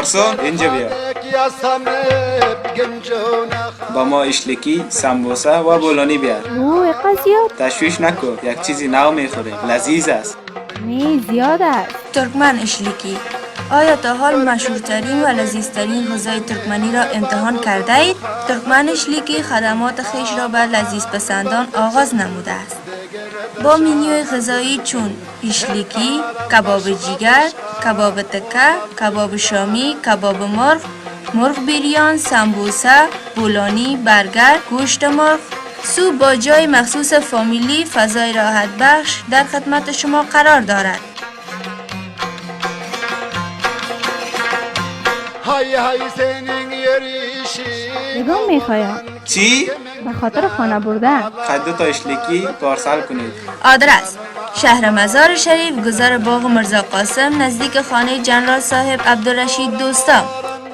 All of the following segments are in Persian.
گارسون، اینجا بیا. با ما اشلکی، سمبوسه و بولانی بیار. او اینقدر زیاد؟ تشویش نکن، یک چیزی نو میخوریم، لذیذ است. نه، زیاد است. ترکمن اشلیکی. آیا تا حال مشهورترین و لذیذترین غذای ترکمنی را امتحان کرده اید؟ ترکمن اشلیکی خدمات خویش را به لذیذ پسندان آغاز نموده است. با مینیوی غذایی چون اشلیکی، کباب جیگر، کباب تکه، کباب شامی، کباب مرغ، مرغ بریان، سمبوسه، بولانی، برگر، گوشت مرغ، سوپ با جای مخصوص فامیلی، فضای راحت بخش در خدمت شما قرار دارد. Hay hay senin yerişin. یگان میخوایم. چی؟ به خاطر خانه بردن. خی دو تا اشلیکی پارسل کنید. آدرس: شهر مزار شریف، گذر باغ مرزا قاسم، نزدیک خانه جنرال صاحب عبدالرشید دوستا.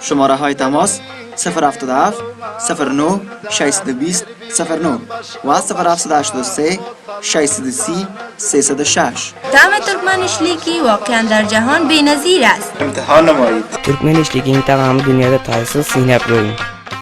شماره های تماس: 077 09 620 09 و 0783 630 306. طعم ترکمن اشلیکی واقعا در جهان بی‌نظیر است. امتحان نمایید. Turkmen ishligining taomi dunyoda taysiz, sinab ko'ring.